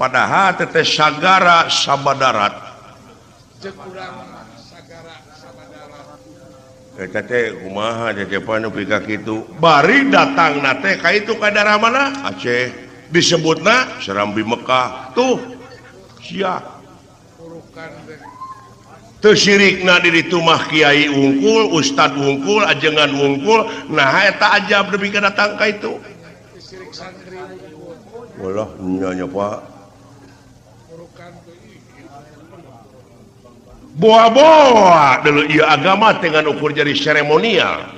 Padahal teteh sagara sabadarat. Eta teh kumaha teh pan nepi ka kitu. Bari datangna teh ka itu ka daerah mana? Aceh. Disebutna Serambi Mekah. Tuh sia. Teu sirikna di ditu mah kiai wungkul, ustad wungkul, ajengan wungkul. Nah eta ajab nepi ka datang ka itu. Walah nya nya Pak. Boa-boa dulu ieu agama dengan ukur jadi seremonial.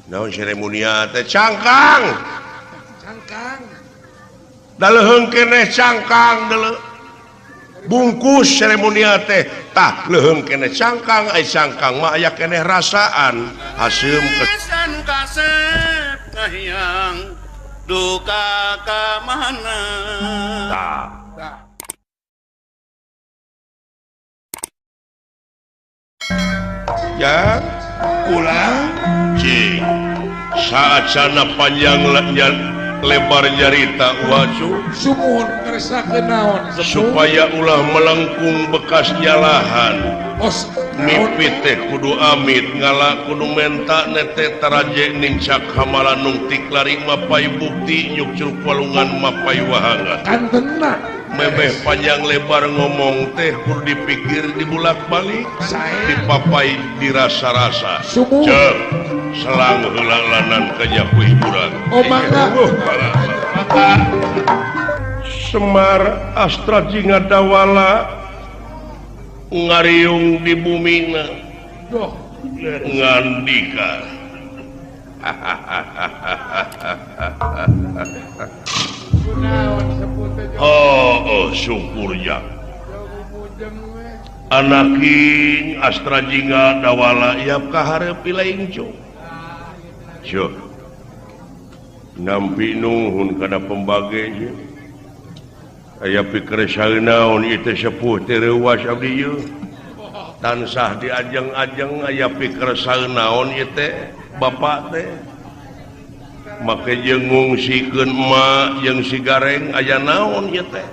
Naon seremonial teh cangkang. Cangkang. Da leuheung keneh cangkang deuleu. Bungkus seremonial teh tah leuheung keneh cangkang ai cangkang mah aya keneh rasaan. Haseum kesan kasep kahiyang duka ka mana. Tah. Ya ulang cing saat sana panjang lebar nyarita wacu sumuhun ngeresakeun naon supaya ulah melengkung bekas nyalahan mimpi teh kudu amit ngala kudu menta nete taraje nincak hamalanung tiklari mapai bukti nyukcruk walungan mapai wahangan kantena memeh panjang lebar ngomong teh kudu dipikir dibulak-balik dipapai dirasa-rasa cek selang heula lanan kanyaku hiburan. Oh mangga. Semar Astra Jingga Dawala ngariung di bumina ngandika. Oh, syukurnya anaking Astra Jingga Dawala iap kaharep ilaing cuk. Cuk nampi nuhun kana pembage aya pikir naon ieu teh sepuh teh reuwas abdi ieu tansah diajeng-ajeng aya pikir naon ieu teh bapak teh make jeung ngungsikeun emak jeung si Gareng aya naon ieu teh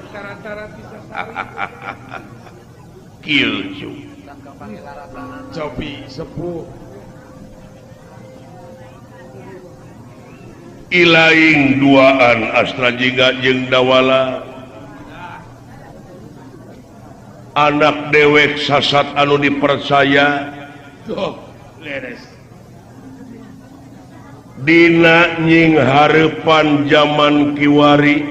kieu cuk cobi sepuh ilaing duaan Astra Jingga jeung Dawala anak dewek sasat anu dipercaya dina nying hareupan jaman kiwari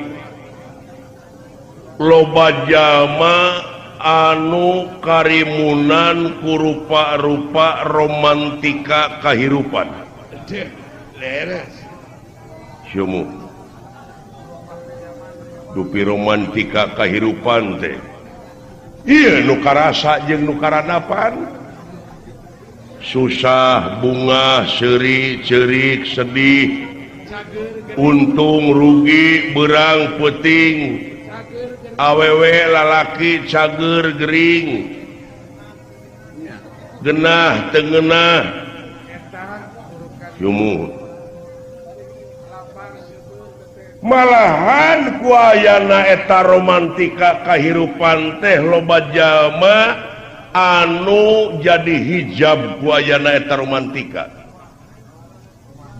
loba jalma anu karimunan ku rupa-rupa romantika kahirupan. Syumu dupi romantika kahirupan teh ieu nu karasa jeung nu karanapan susah bunga seuri ceurik sedih untung rugi berang peuting awewe lalaki cager gering genah teu ngeunah syumu malahan kuayana eta romantika kahirupan teh loba jalma anu jadi hijab kuayana eta romantika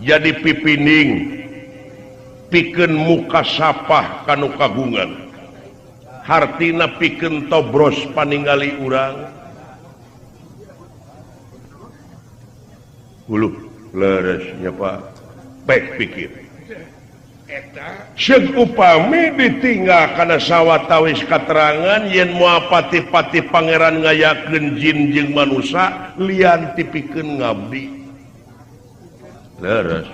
jadi pipining pikeun muka sapah kanu kagungan hartina pikeun tobros paningali urang huluh leres nya Pak pek pikir. Seuk upami ditinggal kana sawatawis katerangan yen moal pati-pati pangeran ngayakeun jin jeung manusa lian tipikeun ngabdi. Leres.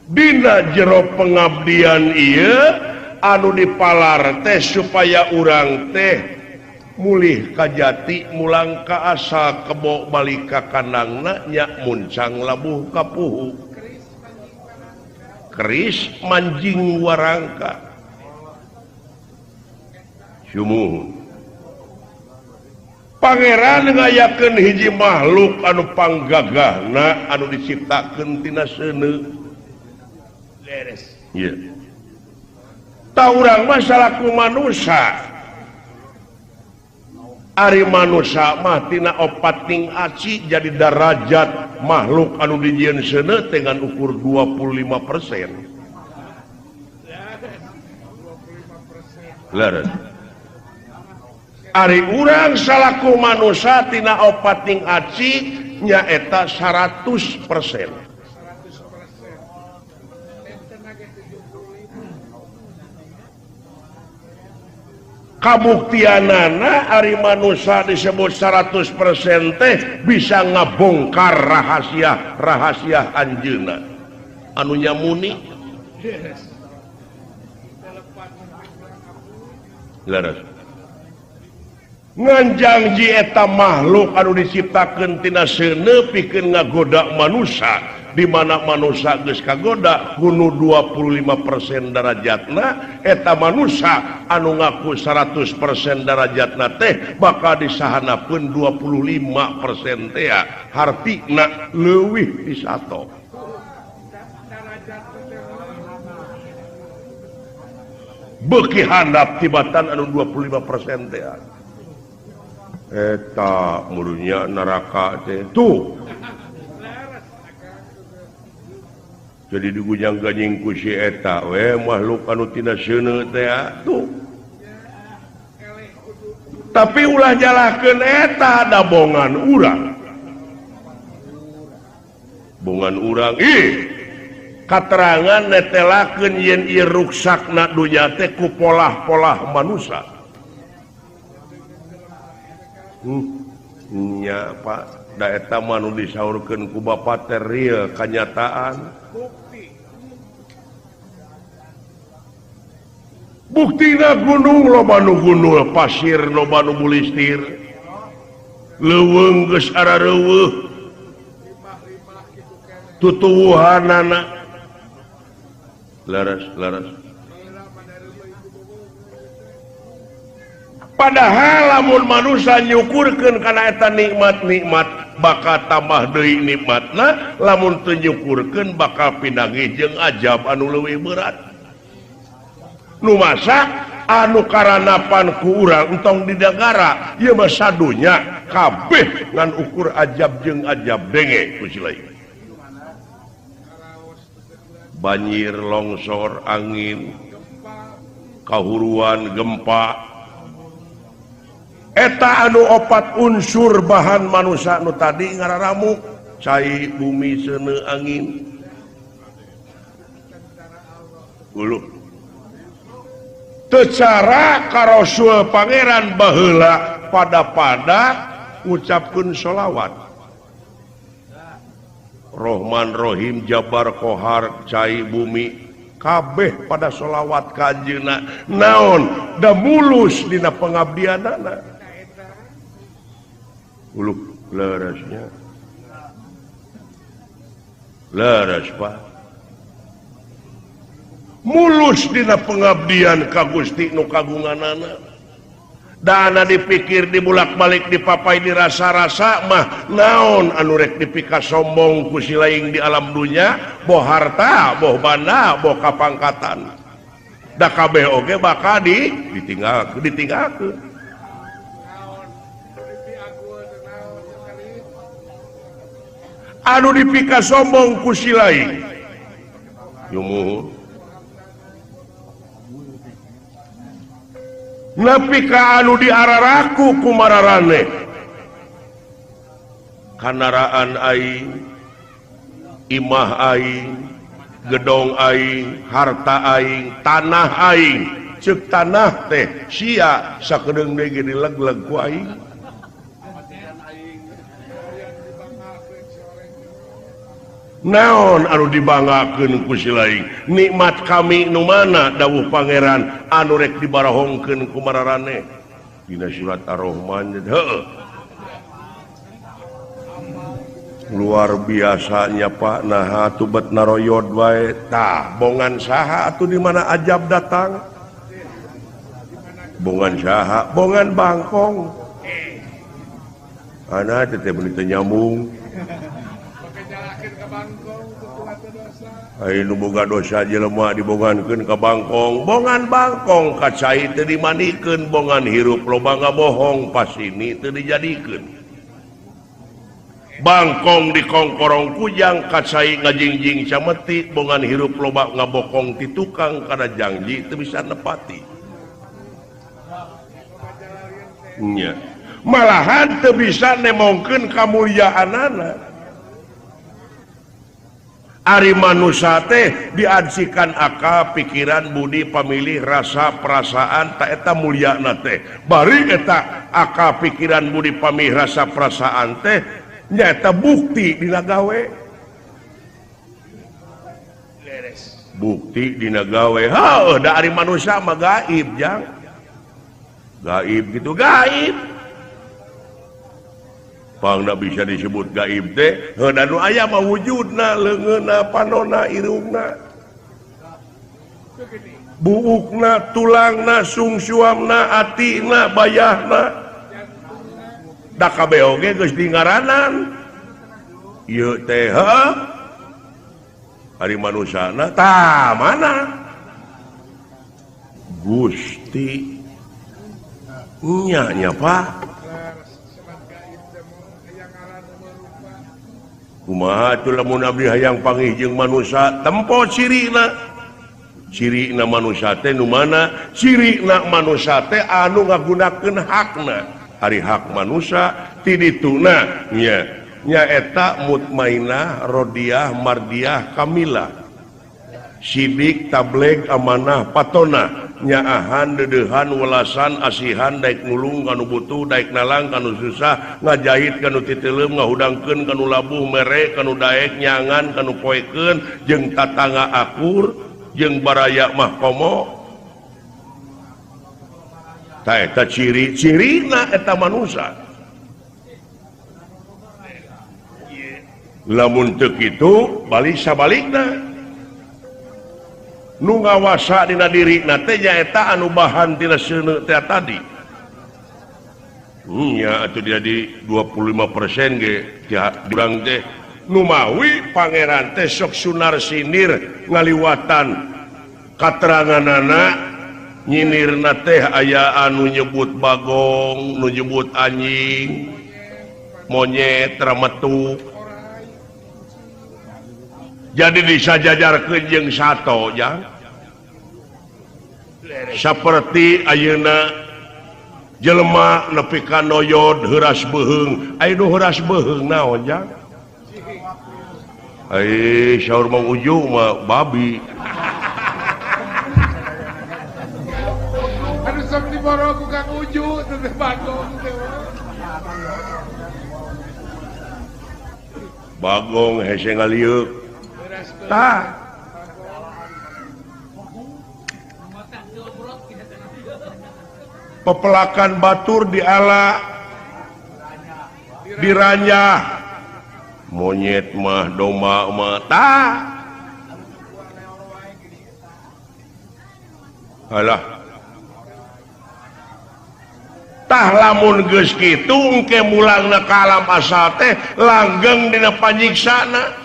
Dina jero pengabdian ieu anu dipalar teh supaya urang teh mulih ka jati mulang ka asal kebo balik ka kandangna nya muncang labuh ka puhu keris manjing warangka sumuhun pangeran ngayakeun hiji makhluk anu panggagahna anu diciptakeun tina seuneu Leres. Iya. Ta urang mah salaku manusia. Ari manusia mah tina opat ting aci jadi darajat makhluk anu dijieun seuneu teh ngan ukur 25%. Leres. Ari urang salaku manusia tina opat ting aci nyaeta 100%. Kabuktianana ari manusia disebut 100% teh bisa ngabongkar rahasia-rahasia anjeunna anu nyamuni. Leres. Nganjang ji eta makhluk anu diciptakeun tina seuneu pikeun ngagoda manusia, di mana manusia geus kagoda kuno 25% darajatna eta manusia anu ngaku 100% darajatna teh bakal disahanakeun 25% teh hartina leuwih ti sato. Beuki handap tibatan anu 25% teh eta murunya neraka teh tuh. Jadi digunjang-ganjing ku si eta we makhluk anu tina seuneu teh tuh. Tapi ulah nyalahkeun eta da bongan urang. Bongan urang ih katerangan netelakeun yen ieu ruksakna dunya teh ku polah-polah manusia. Nya Pak, da eta mah nu disaurkeun ku bapa teh real kanyataan. Buktina gunung loba nu gunul, pasir loba nu bulistir, leuweung geus arareuweuh, tutuwuhanana. Leres, leres. Padahal lamun manusia nyukurkeun kana eta nikmat-nikmat bakal tambah deui nikmatna, lamun teu nyukurkeun bakal pinanggih jeung ajab anu leuwih berat. Nu masak anu karanapan ku urang entong di negara ieu mah sadunya kabeh ngan ukur ajab jeung ajab denge ku si lain. Banjir, longsor, angin, kahuruan, gempa eta anu opat unsur bahan manusia nu tadi ngararamu cai bumi seuneu angin uluh. Secara ka Rasul Pangeran baheula pada-pada ngucapkeun sholawat Rohman Rohim Jabar Kohar cai bumi kabeh pada sholawat ka anjeunna naon da mulus dina pengabdianana. Uluh leresnya leres Pak, mulus dina pengabdian ka Gusti nu kagunganana. Dana dipikir dibulak-balik dipapai dirasa-rasa mah naon anu rek dipika sombong ku si laing di alam dunya, boh harta, boh banda, boh kapangkatan. Da kabeh oge bakal ditinggalkeun, ditinggalkeun. Anu dipika sombong ku si laing. Yumuhun. Nepi ka anu diararaku kumararane kanaraan aing, imah aing, gedong aing, harta aing, tanah aing. Ceuk tanah teh sia sakedeung deui ge dileg-leg ku aing. Naon anu dibanggakeun ku si laing? Nikmat kami nu mana dawuh pangeran anu rek dibarahongkeun ku mararane? Dina surat Ar-Rahman heueuh. Luar biasanya Pak, naha atuh bet naroyod wae. Tah, bongan saha atuh di mana ajab datang? Bongan saha? Bongan bangkong. Ana teh teh meuni teu nyambung. Aya nu boga dosa jelema dibongankeun ka bangkong, bongan bangkong ka cai teu dimandikeun, bongan hirup loba ngabohong pasini teu dijadikeun. Bangkong dikongkorong kujang ka cai ngajingjing cameti, bongan hirup loba ngabokong ti tukang kana janji teu bisa nepati. Nya. Malahan teu bisa nemongkeun kamulyaanana. Ari manusia teh diadsikan akal, pikiran, budi, pamilih, rasa, perasaan, ta eta mulyana teh. Bari eta akal, pikiran, budi, pamilih, rasa, perasaan teh nyaeta bukti dina gawe. Bukti dina gawe. Heuh, da ari manusia mah gaib, jang. Gaib gitu, gaib. Pangna bisa disebut gaib teh, heuh da nu aya mah wujudna, leungeunna, panonna, irungna, buukna, tulangna, sungsuamna, atina, bayahna. Da kabeh oge geus dingaranan. Ieu teh heuh ari manusana tah mana? Gusti nya nya Pak. Kumaha atuh lamun abdi hayang panggih jeung manusa tempo cirina. Cirina manusa teh nu mana? Cirina manusa teh anu ngagunakeun hakna. Ari hak manusa ti dituna nya nyaeta mutmainah, rodiah, mardiah, kamilah. Sidik, tableg, amanah, patona. Nyaahan, dedehan, welasan, asihan, daek nulung kanu butuh, daek nalang kanu susah, ngajahit kanu titeleum, ngahudangkeun kanu labuh, mere kanu daek, nyangan kanu poekeun, jeung tatangga akur, jeung baraya mah komo. Ta eta ciri-cirina eta manusa. Lamun teu kitu balik sabalikna. Nu ngawasa dina dirina teh nyaeta anu bahan tina seuneu teh tadi. Nya atuh jadi 25% ge urang teh numawi pangeran teh sok sunar sinir ngaliwatan kateranganana nyinirna teh aya anu nyebut bagong, nu nyebut anjing, monyet, rametu. Jadi disajajarkeun jeung sato jang. Saperti ayeuna jelema nepi ka noyod heuras beuheung. Aya nu heuras beuheung naon jang? Ai saur Mang Uju mah babi. Anu sok diboro ku Kang Uju teh bagong teh. Bagong hese ngalieuk. Tah. Pepelakan batur diala diranyah monyet mah domba mah tah. Alah. Tah lamun geus kitu engke mulangna ka alam asal teh langgeng dina panyiksana.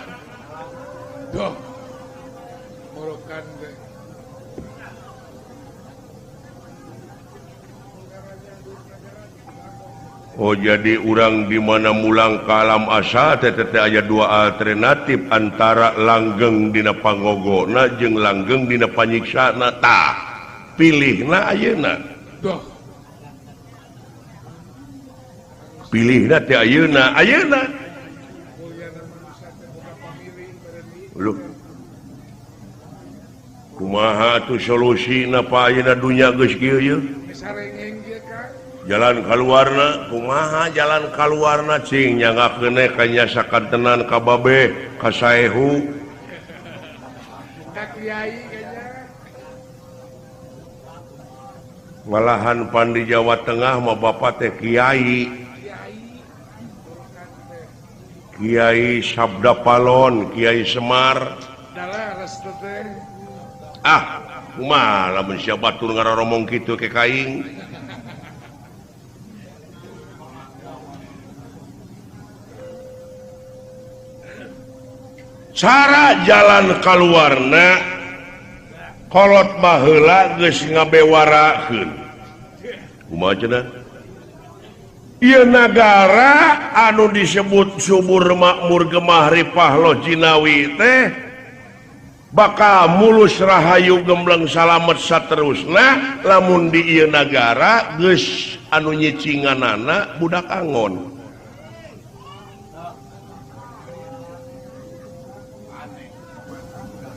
Oh jadi urang di mana mulang ka alam asal teh teh aya dua alternatif antara langgeng dina pangogona jeung langgeng dina panyiksana. Tah pilihna ayeuna. Pilihna teh ayeuna, ayeuna. Loh. Kumaha atuh solusina pa ayeuna dunya geus kieu ye? Jalan kaluarna kumaha jalan kaluarna cing nyangakeun ka nyasakantenan ka babe ka saehu ka kiai kayaknya. Malahan pan di Jawa Tengah mah bapak teh kiai. Kiai Sabda Palon, Kiai Semar. Ah, kumaha lamun sia batur ngaroromong kitu ke kaing. Cara jalan kaluarna kolot baheula geus ngabewarakeun. Kumaha cenah? Ieu nagara anu disebut subur makmur gemah ripah loh jinawi teh bakal mulus rahayu gembleng salamet saterusna lamun di ieu nagara geus anu nyicinganana budak angon.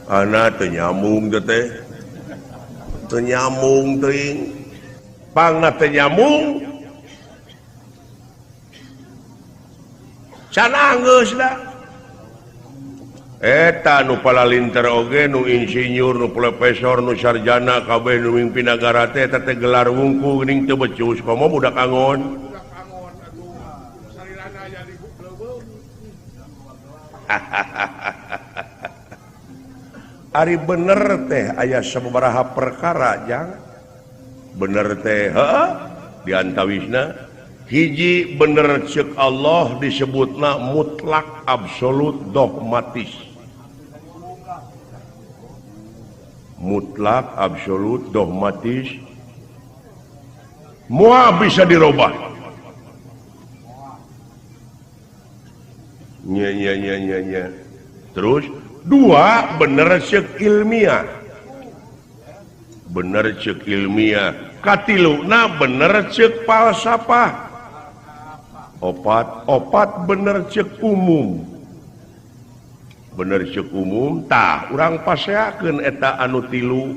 Ana teu nyambung teh. Teu nyambung teuing. Pangna teu nyambung. Can anggeus da. Eta nu palalinter oge nu insinyur nu profesor nu sarjana kabeh nu mimpin nagara teh eta teh gelar wungku geuning teu becus komo budak angon. Ari bener teh aya sababaraha perkara jang bener teh heeh diantawisna hiji bener ceuk Allah disebutna mutlak absolut dogmatis, mutlak absolut dogmatis moal bisa dirubah. Nya nya nya nya nya. Terus dua bener cek ilmiah, bener cek ilmiah. Katiluna bener cek falsafah. Opat opat bener cek umum, bener cek umum. Tah urang paseakeun eta anu tilu.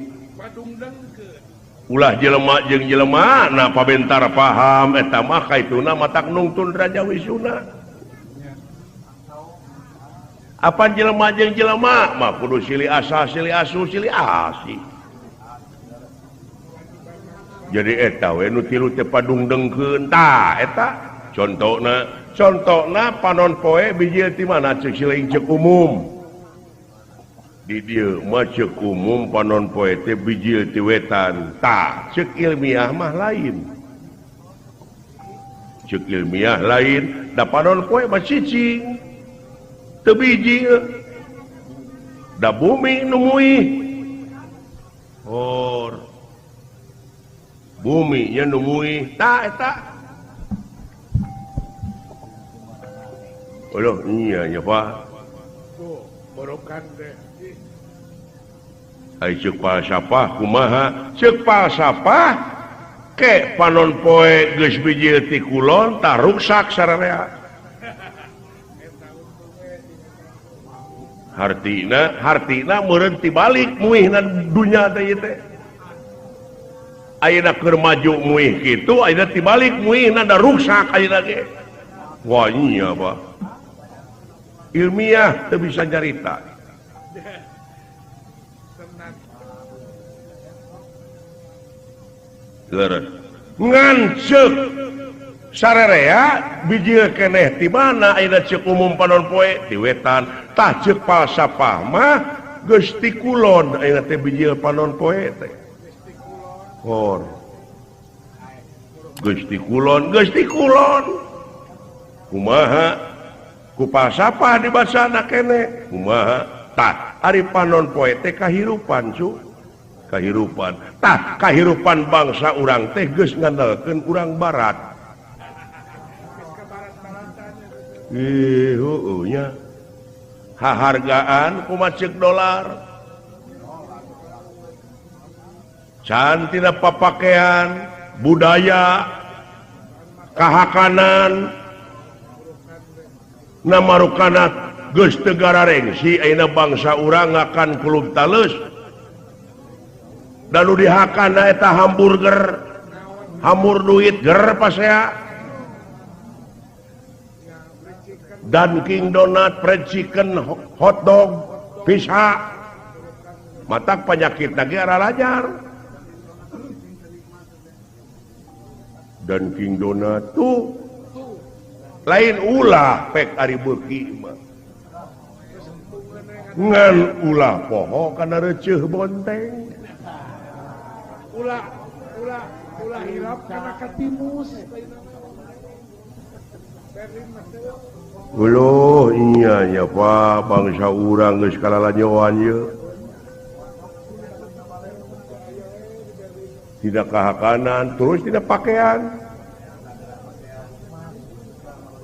Ulah jelema jeung jelema na pabentar paham eta mah kaituna matak nungtun Raja Wisuna. Apa jelema jeung jelema mah kudu silih asah silih asu silih asi. Jadi eta we nu tilu teh padungdengkeun. Tah eta contona, contona panon poe bijil ti mana ceuk siling ceuk umum. Di dieu mah ceuk umum panon poe teh bijil ti wetan. Tah ceuk ilmiah mah lain. Ceuk ilmiah lain, da panon poe mah cicing. Teu bijil da bumi nu muih hor bumi nya nu muih tah eta. Aduh nya nya Pak tuh borokan teh. Ai ceuk falsafah kumaha? Ceuk falsafah ke panon poe geus bijil ti kulon tah ruksak sararea. Hartina hartina meureun tibalik muihna dunya teh ieu teh. Ayeuna keur maju muih kitu ayeuna tibalik muihna da ruksak ayeuna ge. Wah nya Pak. Ilmiah teu bisa nyarita. Leres. Ngan ceuk sarerea bijil keneh ti mana ayeuna ceuk umum panon poe ti wetan. Tah ceuk falsafah mah geus ti kulon ayeuna teh bijil panon poe teh. Hor. Geus ti kulon, geus ti kulon. Kumaha? Ku falsafah dibacana keneh. Kumaha? Tah ari panon poe teh kahirupan cu. Kahirupan. Tah kahirupan bangsa urang teh geus ngandalkeun urang barat. Ih, heueuh nya. Hahargaan kumaha ceuk dolar. Can tina papakean, budaya, kahakanan, namarukana geus teu gararengsi ayeuna bangsa urang ngakan kulub taleus. Da nu dihakana eta hamburger, hamur duit ger pasea. Dunkin Donat, fried chicken, hot dog, pizza. Matak penyakit lagi arah lajar. Dunkin Donat tuh lain ulah pek ari beuki mah. Ngan ulah poho kana reuceuh bonteng. Ulah ulah ulah hilap kana katimus. Uluh iya nya Pak bangsa urang geus kalalanyoan ieu. Tidak kahakanan terus tidak pakaian.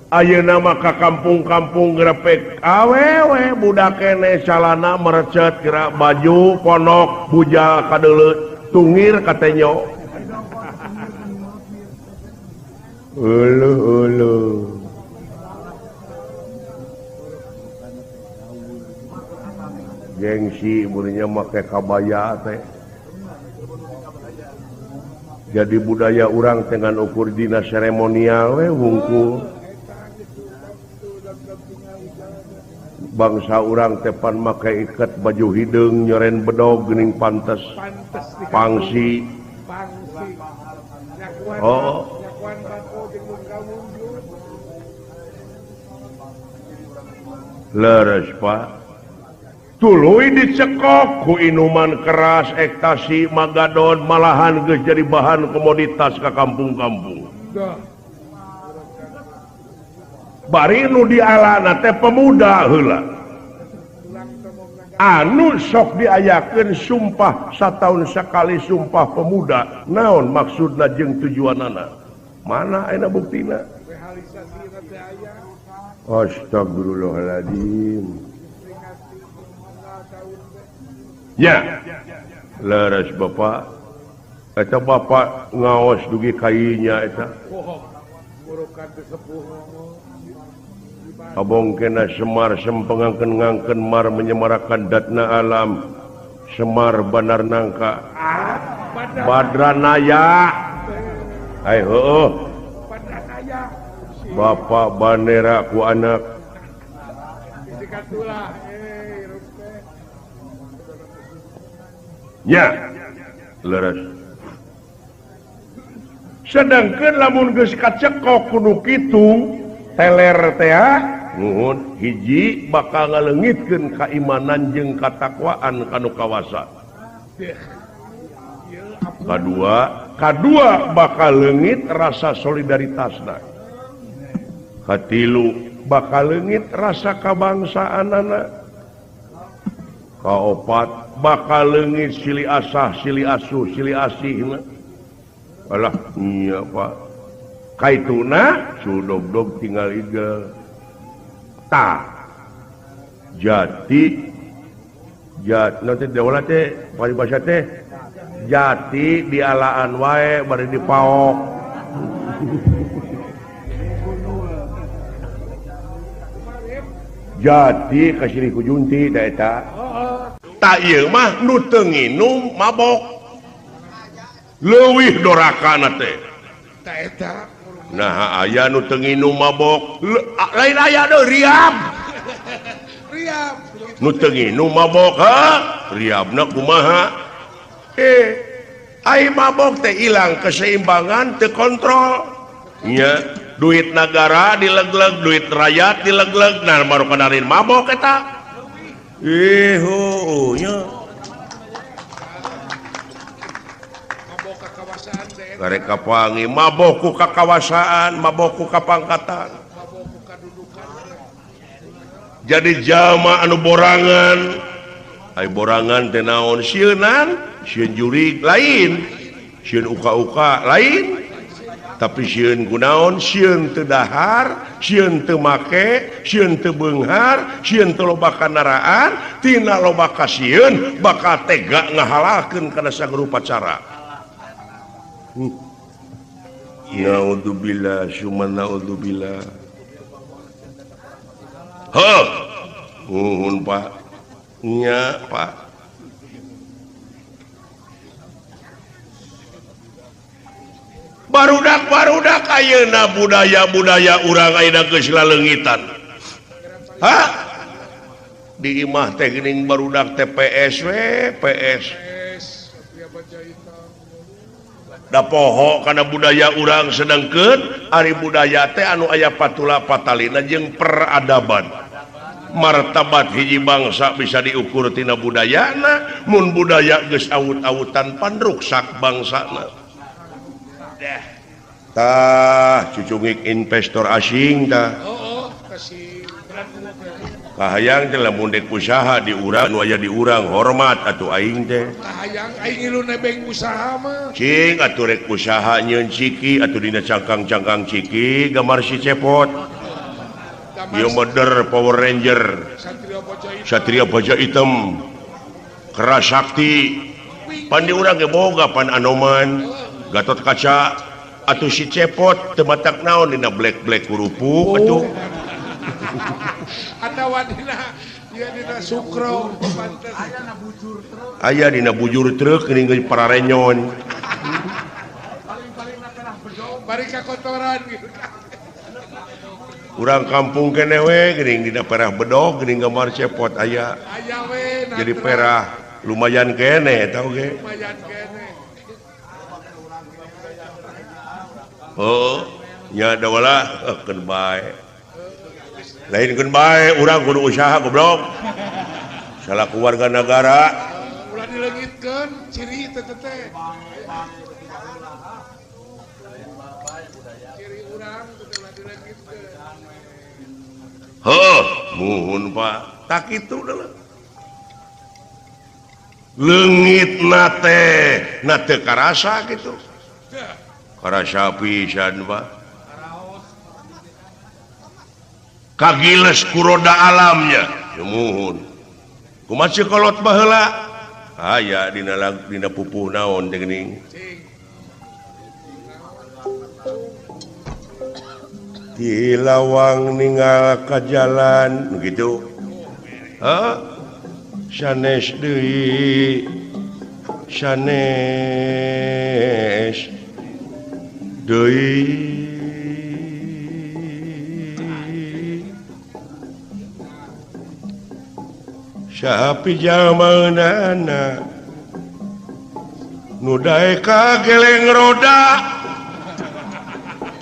Ayeuna mah ka kampung-kampung grepek awewe budak keneh calana merecet gerak baju ponok bujal kadeuleut tungir katenyo. Uluh uluh. Gengsi burinya make kabaya teh. Jadi budaya urang dengan ukur dina seremonial we wungkul. Bangsa urang tepan make iket baju hideung nyoren bedog geuning pantes pangsi. Oh leres Pak tuluy dicekok ku inuman keras ekstasi magadon malahan geus jadi bahan komoditas ka kampung-kampung. Bari nu dialana teh pemuda heula anu sok diayakeun sumpah sataun sakali sumpah pemuda naon maksudna jeung tujuanana mana ayeuna buktina. Astagfirullahaladzim. Ya leres Bapak eta Bapak ngaos dugi kainya eta kabongkena Semar sempengangkeun ngangkeun mar menyemarakan datna alam Semar Banar Nangka Badranaya ai heueuh Bapak bandera ku anak ya leres. Sedangkan lamun geus kacekok kudu kitu teler teh nuhun hiji bakal ngaleungitkeun kaimanan jeung katakwaan kanu kawasa. Kadua bakal leungit rasa solidaritasna. Katilu bakal leungit rasa kabangsaanana. Kaopat bakal leungit silih asah, silih asuh, silih asihna. Alah iya Pak. Kaituna sudog-dog tinggal igel. Ta jati jat nanti deola teh paribasa teh jati dialaan wae bari dipaok. Jati kasih ku junti da eta. Ta ieu mah nu teu nginum mabok. Leuwih dorakana teh. Ta eta. Nah aya nu teu nginum mabok lain aya deui riab. Riab. Nu teu nginum mabok ha riabna kumaha? Ai mabok teh ilang keseimbangan teu kontrol. Nya duit negara dilegleg, duit rakyat dilegleg, nah baru kadarin mabok eta. Ih heueuh nya. Karek kapangi mabok ku kakawasaan, mabok ku kapangkatan. Jadi jalma anu borangan, ai borangan teh naon sieunan, sieun jurig lain, sieun uka-uka lain, tapi sieun kunaon, sieun teu dahar, sieun teu make, sieun teu beunghar, sieun teu loba kandaraan, tina loba kasieun bakal tega ngahalalkeun kana sagrupa cara. Naudzubillah summa naudzubillah. Heuh. Nuhun Pak. Nya Pak. Barudak-barudak ayeuna budaya-budaya urang ayeuna geus laleungitan. Hah? Di imah teh geuning barudak teh PS we, PS. Da poho kana budaya urang sedangkeun ari budaya teh anu aya patula patalina jeung peradaban. Martabat hiji bangsa bisa diukur tina budayana, mun budaya geus awut-awutan pan ruksak bangsana. Tah cucungik investor asing tah. Oh, kasih. Kahayang teh lamun dek usaha di urang nu aya di urang hormat atuh aing teh. Kahayang aing ngilu nebeng usaha mah. Cing atuh rek usaha nyeun ciki atuh dina cangkang-cangkang ciki gambar si Cepot. Ieu meder Power Ranger. Satria Baja Hitam. Keras Sakti. Pan di urang ge boga pan Anoman, Gatot Kaca atuh si Cepot teu matak naon dina black-black kerupuk atuh. Atawa dina ieu dina sukro pantes. Aya dina bujur truk geuning geus pararenyon. Paling-paling na perah bedog bari kakotoran gitu. Urang kampung keneh we geuning dina perah bedog geuning gambar Cepot aya. Aya we jadi perah lumayan keneh eta oge. Lumayan keneh. Oh, nya dawala keun bae. Lain keun bae urang kudu usaha goblok. Salaku warga negara. Ulah dileungitkeun ciri teh teh. Ciri urang kudu ulah dileungitkeun. Heuh, muhun Pak. Tak kitu deuleu. Leungitna teh, na teu karasa kitu. Karasa pisan Pak. Kagiles ku roda alamnya muhun. Kumaha ceu kolot baheula? Aya dina dina pupuh naon teh geuning. Di lawang ninggal ka jalan nu kitu. Hah? Sanes deui. Sanes deui. Saha pijamanana nu daek kageleng roda.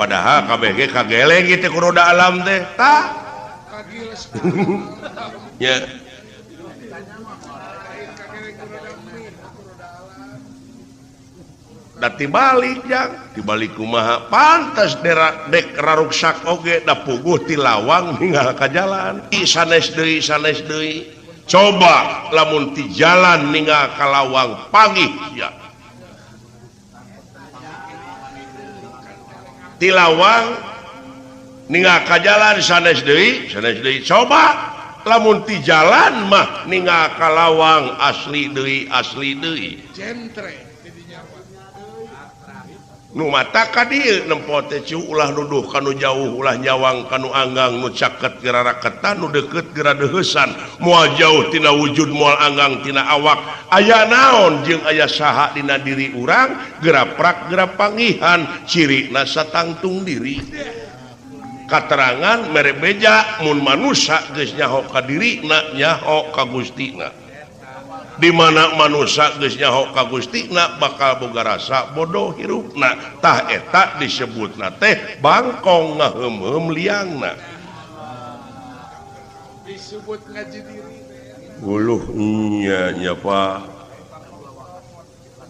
Padahal kabeh ge kageleng ieu teh ku roda alam teh. Tah. Nya. Da tibalik jang, tibalik kumaha pantes dek raruksak oge da puguh ti lawang ninggal ka jalan. Sanes deui, sanes deui. Coba lamun ti jalan ninggal ka lawang pangih ya. Ti lawang ninggal ka jalan sanes deui, sanes deui. Coba lamun ti jalan mah ninggal ka lawang asli deui, asli deui. Jentre. Nu mata ka dieu nempo teh ciu ulah nuduh kanu jauh ulah nyawang kanu anggang nu caket geura raketan nu deukeut geura deuheusan moal jauh tina wujud moal anggang tina awak aya naon jeung aya saha dina diri urang geura prak geura panggihan cirina satangtung diri katerangan mere beja mun manusa geus nyaho ka dirina nyaho ka Gustina. Di mana manusia geus nyaho ka Gustina bakal boga rasa bodoh hirupna tah eta disebutna teh bangkong ngaheum-heum liangna disebut ngaji diri uluh nya nya Pak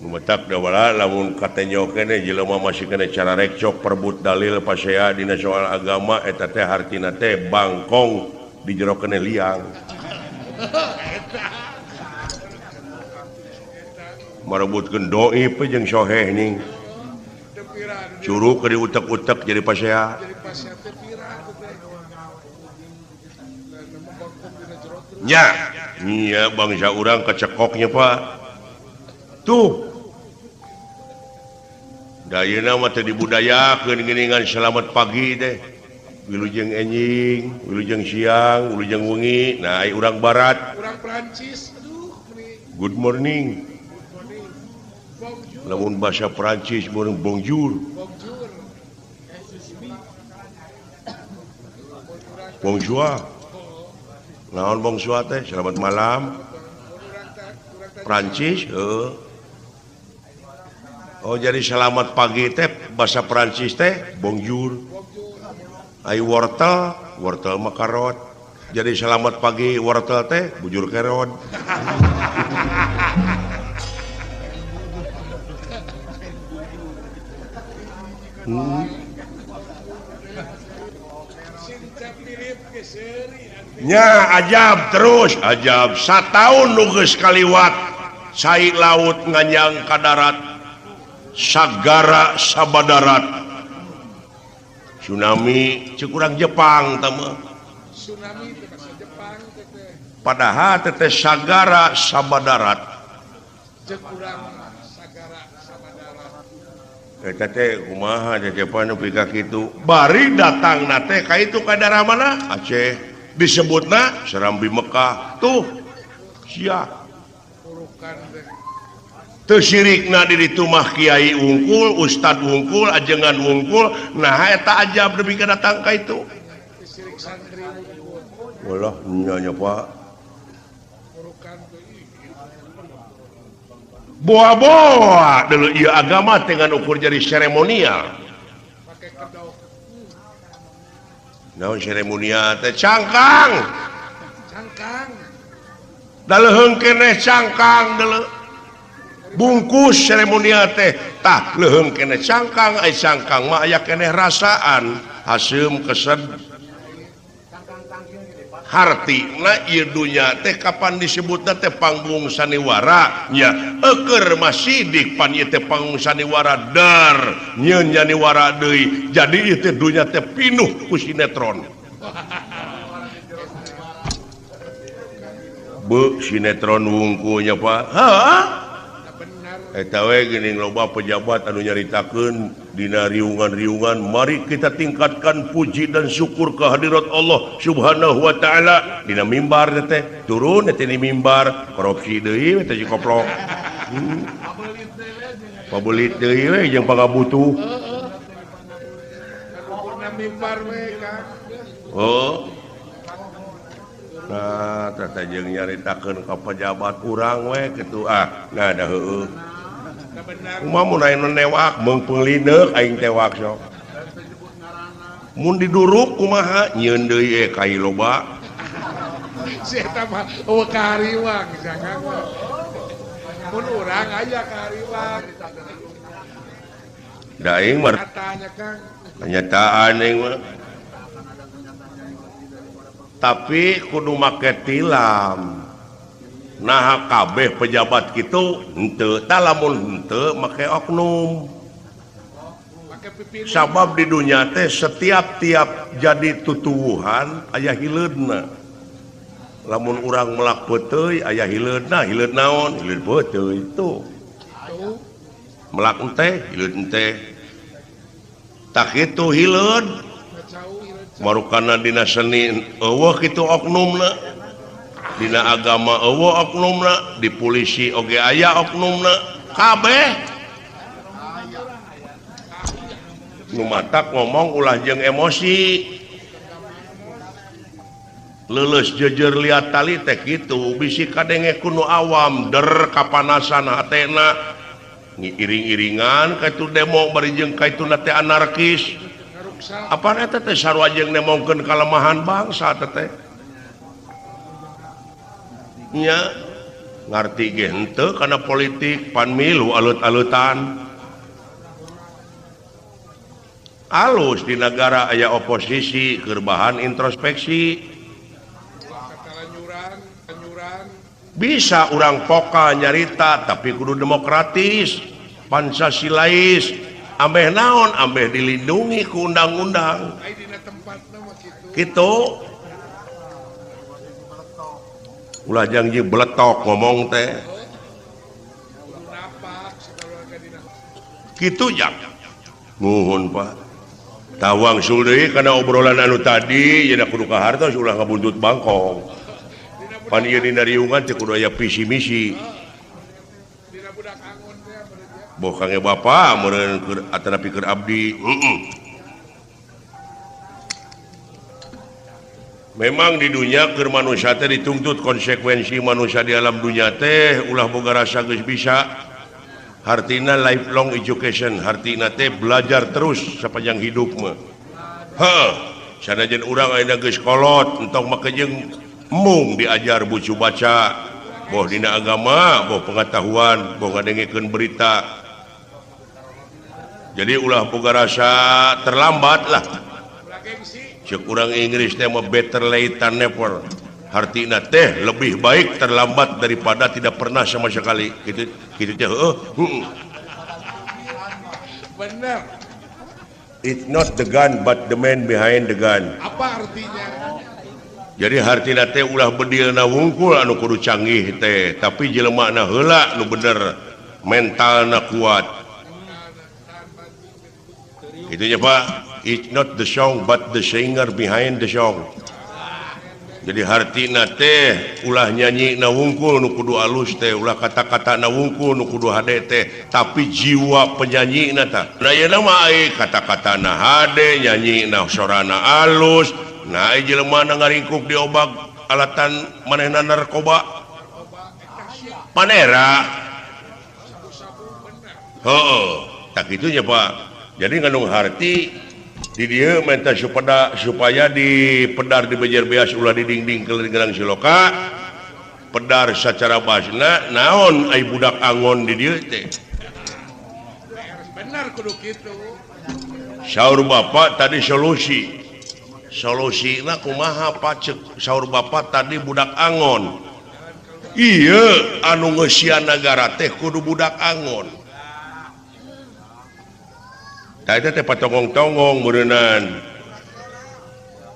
nu matak da lamun katenyo keneh jelema masih keneh cara rekcok perebut dalil pasea dina soal agama eta teh hartina teh bangkong di jero keneh liang merebutkeun doi pe jeung soheh ning curug ke diutek-utek jadi pasea nya nya bangsa urang kecekoknya Pak tuh da ayeuna mah teu dibudayakeun geuningan selamat pagi teh wilujeng enjing wilujeng siang wilujeng wengi nah ai urang barat urang Prancis aduh good morning. Lamun bahasa Perancis mun bonjour. Bonjour. Naon bonjour teh? Selamat malam. Perancis heuh. Oh jadi selamat pagi teh bahasa Perancis teh bonjour. Ai wortel, wortel mah karot. Jadi selamat pagi wortel teh bujur kerot. Nya ajab terus ajab sataun nu geus kaliwat cai laut nganyang ka darat sagara sabadarat tsunami ceuk urang Jepang tah mah tsunami teh bahasa Jepang teh padahal teh sagara sabadarat ceuk urang sagara sabadarat eta teh kumaha teh pan nepi ka kitu bari datangna teh ka itu ka daerah mana Aceh disebutna Serambi Mekah tuh sia teu syirikna di ditu mah kiai wungkul ustad wungkul ajengan wungkul nah eta ajab nepi ka datang ka itu walah nya nya Pak boa-boa deuleu ieu agama teh ngan ukur jadi seremonial. Naon seremonial teh cangkang. Cangkang. Da leuheung keneh cangkang deuleu. Bungkus seremonial teh tah leuheung keneh cangkang ai cangkang mah aya keneh rasaan haseum kesed. Hartina ieu dunya teh kapan disebutna teh panggung saniwara nya eueur mah sidik pan ieu teh panggung saniwara dar nyeun nyaniwara deui jadi ieu teh dunya teh pinuh ku sinetron. Beuh sinetron wungkul nya Pak. Heuh. Eta we geuning loba pejabat anu nyaritakeun dina riungan-riungan mari kita tingkatkan puji dan syukur kehadirat Allah Subhanahu wa taala dina mimbar teh turun teh di mimbar korupsi deui teh si koplok. Pabelit deui we jeung pangabutuh. Mimbar we Kang. Oh. Nah, teh jeung nyaritakeun ka pejabat urang we kitu ah nah da heueuh. Kumaha mun aya nu newak meungpeung lineuk aing tewak sok. Mun diduruk kumaha nyieun deui kai loba. Si eta mah eueuh ka hariwang jangan. Mun urang aya ka hariwang. Da aing mah kenyataan aing mah. Tapi kudu make tilam. Nah kabeh pejabat kitu henteu tah lamun henteu make oknum. Sabab di dunya teh setiap tiap jadi tutuwuhan aya hileudna. Lamun urang melak peuteuy aya hileudna, hileud naon? Hileud peuteuy tuh. Melak enteh, hileud enteh. Tah kitu hileud. Marukana dina seni eueuh kitu oknumna. Dina agama eueuh oknumna, di polisi oge aya oknumna, kabeh. Nu matak ngomong ulah jeung emosi. Leuleus jeujeur liat tali teh kitu, bisi kadenge ku nu awam der kapanasan hatena. Ngiring-iringan ka itu demo bari jeung ka itu teh anarkis. Apaan eta teh sarua jeung nemongkeun kalemahan bangsa teh. Nya ngarti ge henteu kana politik pan milu alut-alutan. Alus di negara aya oposisi keur bahan introspeksi. Bisa urang pokal nyarita tapi kudu demokratis, Pancasilais, ambeh naon ambeh dilindungi ku undang-undang. Kitu. Ulah janji beletok ngomong teh. Kitu jang. Nuhun Pak. Tawang sul deui kana obrolan anu tadi nya kudu ka hartos ulah ngabuntut bangkong. Pan ieu dina riungan teh kudu aya visi misi. Boh kange bapa meureun keur atanapi keur abdi. Memang di dunia keur manusia teh dituntut konsekuensi manusia di alam dunia teh ulah boga rasa geus bisa. Hartina lifelong education, hartina teh belajar terus sepanjang hidup mah. Heuh, sanajan urang ayeuna geus kolot entong make jeung embung diajar bucu baca, boh dina agama, boh pengetahuan, boh ngadengekeun berita. Jadi ulah boga rasa terlambat lah. Cek urang Inggris teh mah better late than never. Hartina teh lebih baik terlambat daripada tidak pernah sama sekali. Gitu gitu teh heuh. Bener. It's not the gun but the man behind the gun. Apa artinya? Jadi hartina teh ulah bedilna wungkul anu kudu canggih teh, tapi jelemana heula nu bener, mentalna kuat. Itunya Pak, it's not the song but the singer behind the song. Jadi hartina teh ulah nyanyi na wungkul nu kudu alus teh, ulah kata-kata na wungkul nu kudu hade teh, tapi jiwa penyanyi na tah. Nah ayeuna mah ai kata-kata na hade, nyanyi na sorana alus, nah ai jelema na ngaringkuk diobak alatan manehna narkoba. Panera. Heeh, tak kitunya Pak. Jadi ngandung harti di dieu minta supaya di pedar di Bejer Beas ulah di dingding ke Gerang Siloka pedar secara basna naon ai budak angon di dieu teh. Bener kudu kitu. Saur bapak tadi solusi. Solusina kumaha Pak cek saur bapak tadi budak angon. Ieu anu ngeusian nagara teh kudu budak angon. Tah eta teh patongong-tongong meureunnan.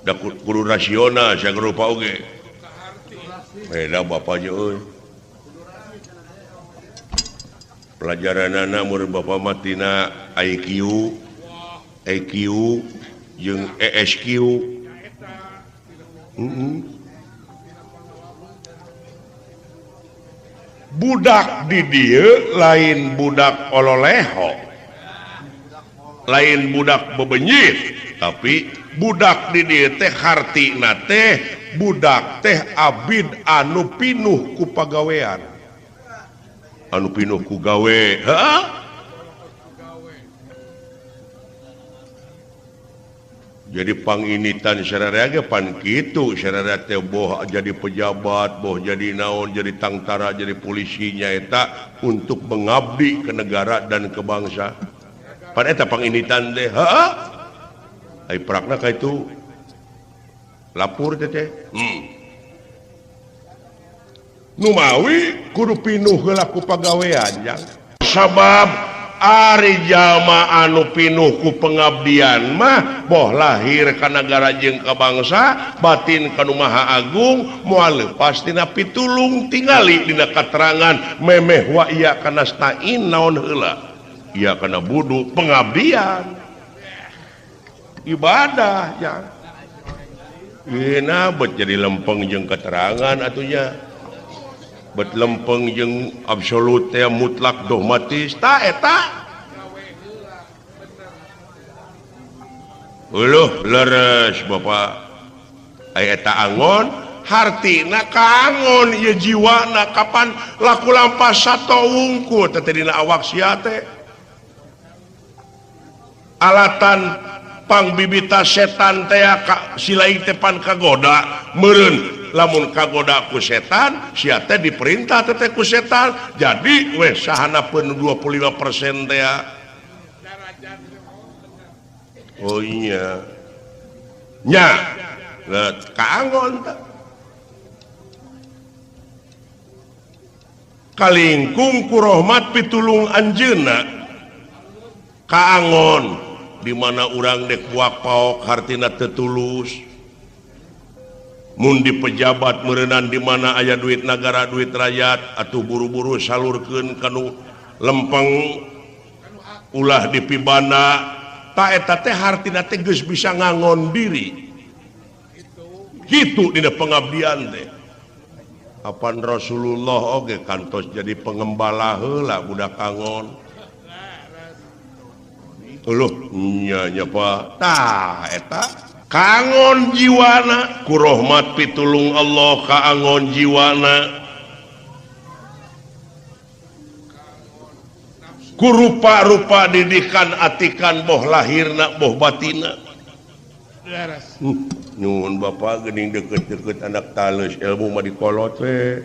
Da kudu rasional sagrupa oge. Beda bapak je euy. Pelajaranana meureun bapak mah tina IQ, EQ jeung ESQ. Budak di dieu lain budak ololeho. Lain budak bebenyit, tapi budak di dieu teh hartina teh budak teh abid anu pinuh ku pagawean. Anu pinuh ku gawe, heeh. Jadi panginitan sararea ge pan kitu, sararea teh boh jadi pejabat, boh jadi naon, jadi tangtara, jadi polisi nyaeta untuk mengabdi ke negara dan ke bangsa. Pan eta panginitan teh, heeh. Ai prakna ka itu lapur teh teh. Numawi kudu pinuh heula ku pagawean jang. Sabab ari jalma anu pinuh ku pengabdian mah boh lahir ka nagara jeung ka bangsa, batin ka nu Maha Agung, moal leupas tina pitulung tingali dina katerangan memeh wa iya kana stain naon heula. Iya kana budu pengabdian ibadah ya. Ina bet jadi lempeng jeung keterangan atunya. Bet lempeng jeung absolut teh mutlak dogmatis ta eta. Uluh leres Bapak. Ai eta angon hartina kaangon ieu jiwana kapan laku lampah sato wungkul teh dina awak sia teh. Alatan pangbibita setan teh silaing teh pan kagoda meureun lamun kagoda ku setan sia teh diperintah teh ku setan jadi weh sahanapeun 25% teh. Oh iya nya kaangon teh kalingkung ku rahmat pitulung anjeunna kaangon di mana urang dek buak paok hartina teu tulus. Mun di pejabat meureunan di mana aya duit nagara duit rakyat atuh buru-buru salurkeun kanu lempeng ulah dipibana ta eta teh hartina teh geus bisa ngangon diri. Kitu dina pengabdian teh. Apan Rasulullah oge kantos jadi pengembala heula budak angon. Uluh nya nya Pak. Tah eta kaangon jiwana ku rahmat pitulung Allah kaangon jiwana ku rupa-rupa didikan atikan boh lahirna boh batina. Nyuhun Bapak geuning deket-deket anak tales ilmu mah dikolot we.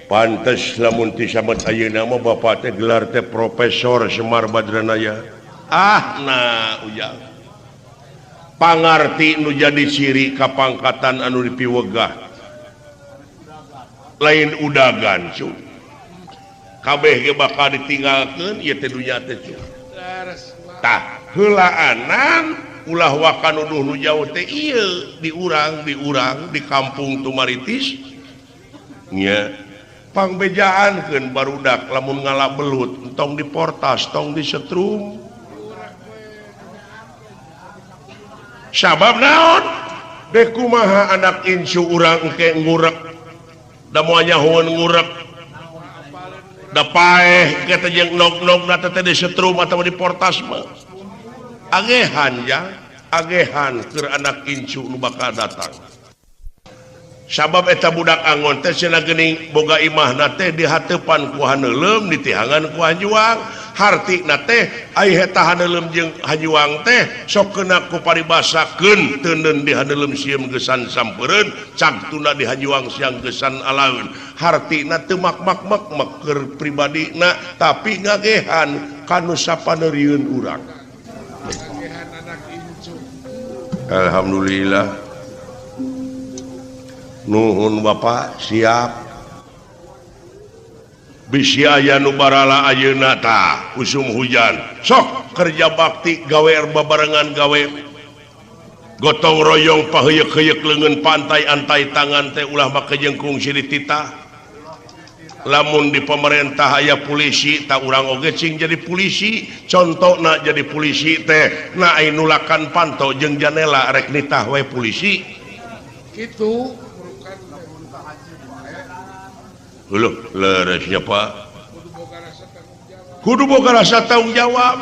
Pantes lamun ti samet ayeuna mah Bapak teh gelar teh Profesor Semar Badranaya. Ah nah ujang. Pangarti nu jadi ciri kapangkatan anu dipiwegah lain udagan cu. Kabeh ge bakal ditinggalkeun ieu teh dunya teh cu. Tah heulaanan ulah waka nuduh nu jauh teh ieu diurang di kampung Tumaritis nya pangbejaankeun barudak lamun ngala belut entong diportas tong disetrum. Sabab naon dek kumaha anak incu urang engke ngurek da moal nyahoeun ngurek da paeh ke teh jeung nog-nogna teh disetrum atawa diportas mah agehan ya agehan keur anak incu nu bakal datang. Sabab eta budak angon teh cenah geuning boga imahna teh dihateupan ku haneuleum ditihangan ku hanjuang hartina teh ai eta haneuleum jeung hanjuang teh sok kena ku paribasakeun teuneun di haneuleum sieum geusan sampeureun cangtuna di hanjuang siang geusan alaeun hartina teu mak-mak-mak keur pribadina tapi ngagehan kanu sapaneurieun urang. Alhamdulillah. Nuhun Bapak siap. Bisi aya nu barala ayeuna tah usum hujan sok kerja bakti gawe babarengan gawe gotong royong paheuyeuk-heuyeuk leungeun pantai antai tangan teh ulah make jengkung silih titah. Lamun di pemerintah aya polisi tak urang oge cing jadi polisi contona jadi polisi teh na ai nulakan panto jeung janela rek nitah we polisi kitu. Loh, leresnya Pak. Kudu boga rasa tanggung jawab.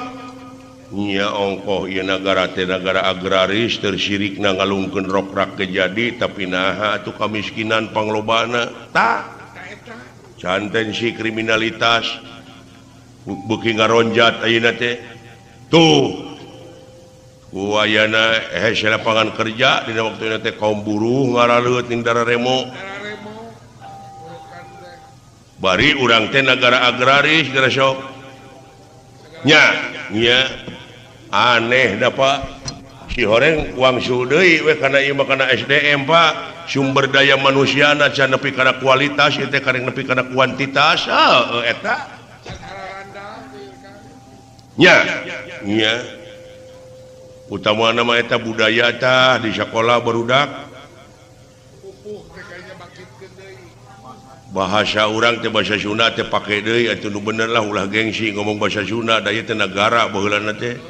Nya ongkoh ieu nagara teh nagara agraris tersirikna ngalungkeun rokrak ge jadi tapi naha atuh kamiskinan panglobana. Tah. Can tensi kriminalitas beuki ngaronjat ayeuna teh. Tuh. Ku ayana hese lapangan kerja dina waktuna teh kaum buruh ngaraleut ning dararemo. Bari urang teh nagara agraris gara sok nya nya aneh da Pak si horeng wangsul deui we kana ieu mah kana SDM Pak sumber daya manusiana can nepi kana kualitas ieu teh karek nepi kana kuantitas heuh eta nya nya utamana mah eta budaya tah di sakola barudak bahasa urang teh bahasa Sunda teh pake deui atuh nu bener lah ulah gengsi ngomong bahasa Sunda da ieu teh nagara baheulana teh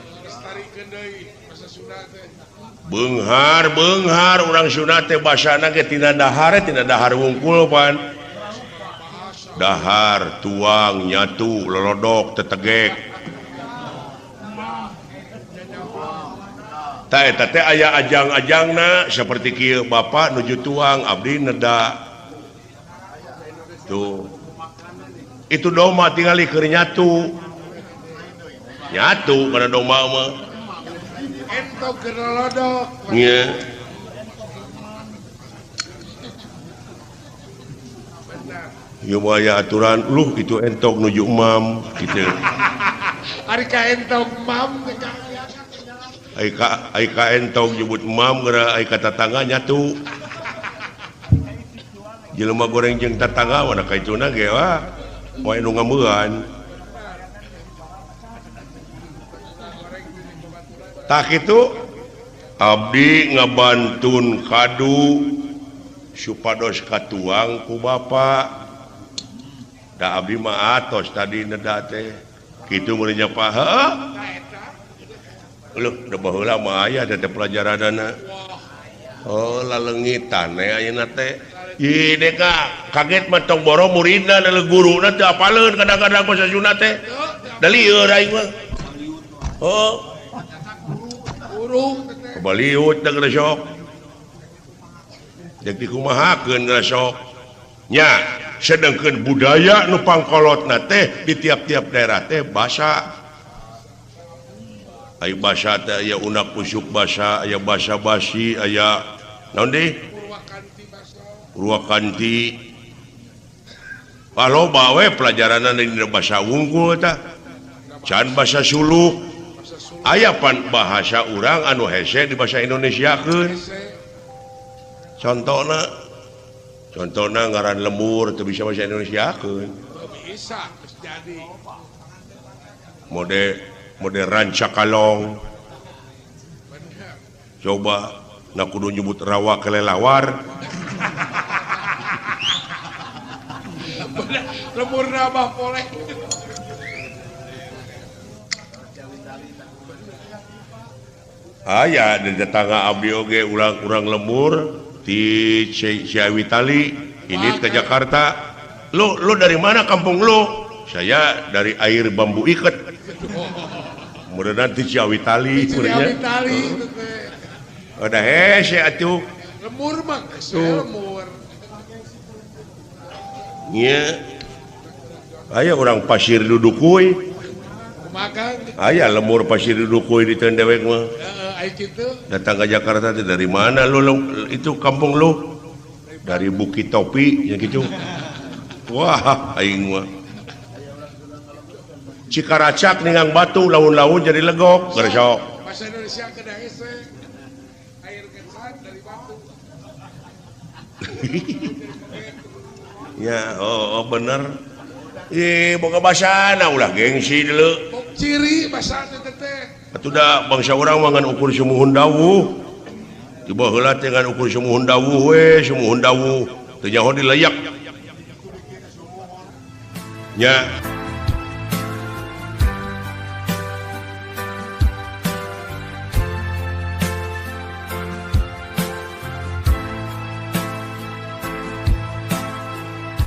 beunghar beunghar urang Sunda teh basana ge tina dahar wungkul pan dahar tuang nyatu lolodok tetegek tah eta teh aya ajang-ajangna saperti kieu bapak nuju tuang abdi neda tuh itu doma tinggali keur nyatu nyatu kana doma mah entog keur lolodok nya ieu mah aya aturan luh itu entog nuju emam kitu ari ka entog emam ai ka entog nyebut emam geura ai ka tatangga nyatu jelema goreng jeung tatangga wana kaituna ge wah poe nu ngameuan tah kitu abdi ngabantun kadu supados katuang ku bapa da abdi mah atos tadi neda teh kitu meuli nya Pak heuh leuh da baheula mah aya teh pelajaranana oh lalengitan we ayeuna teh ih deka kaget mah tong boro muridna da guruna teu apaleun kadang-kadang basa Sunda teh da lieur aing mah oh guru kabaliut da geus sok deuk dikumahakeun geus sok nya sedengkeun budaya nu pangkolotna teh di tiap-tiap daerah teh basa aya basa teh aya unak usuk basa aya basa basi aya naon deui Purwakanti loba we pelajaranna dina basa wungkul tah can basa Suluk Aya pan bahasa urang anu hese di bahasa Indonesiakeun. Contohna contohna ngaran lemur teu bisa bahasa Indonesiakeun. Bisa geus jadi. Mode mode rancakalong. Coba na kudu nyebut rawa kelelawar. Lemur mah boleh. Aya di tetangga abdi oge urang-urang lemur di Ciawitali ini ke Jakarta. Lu lu dari mana kampung lu? Saya dari air bambu iket. Mudah-mudahan di Ciawitali. Ciawitali. Ada hese atuh. Lemur mah lemur. Nya. Aya urang pasir dudukui. Aya lemur pasir dudukui di tendewek mah. Datang ke Jakarta dari mana lu, itu kampung lu? Dari Bukit Topi yang gitu. Wah, aing mah. Cikaracak ningang batu laun-laun jadi legok, gersok. Bahasa Indonesia ke hese. Air kesan dari batu. Ya, oh bener. Ih, boga basana ulah gengsi deuleu. Ciri basa teh teh. Atuh da bangsa urang mah ngan ukur sumuhun dawuh. Di baheula teh ngan ukur sumuhun dawuh we, sumuhun dawuh. Teu nyaho dileyak. Nya.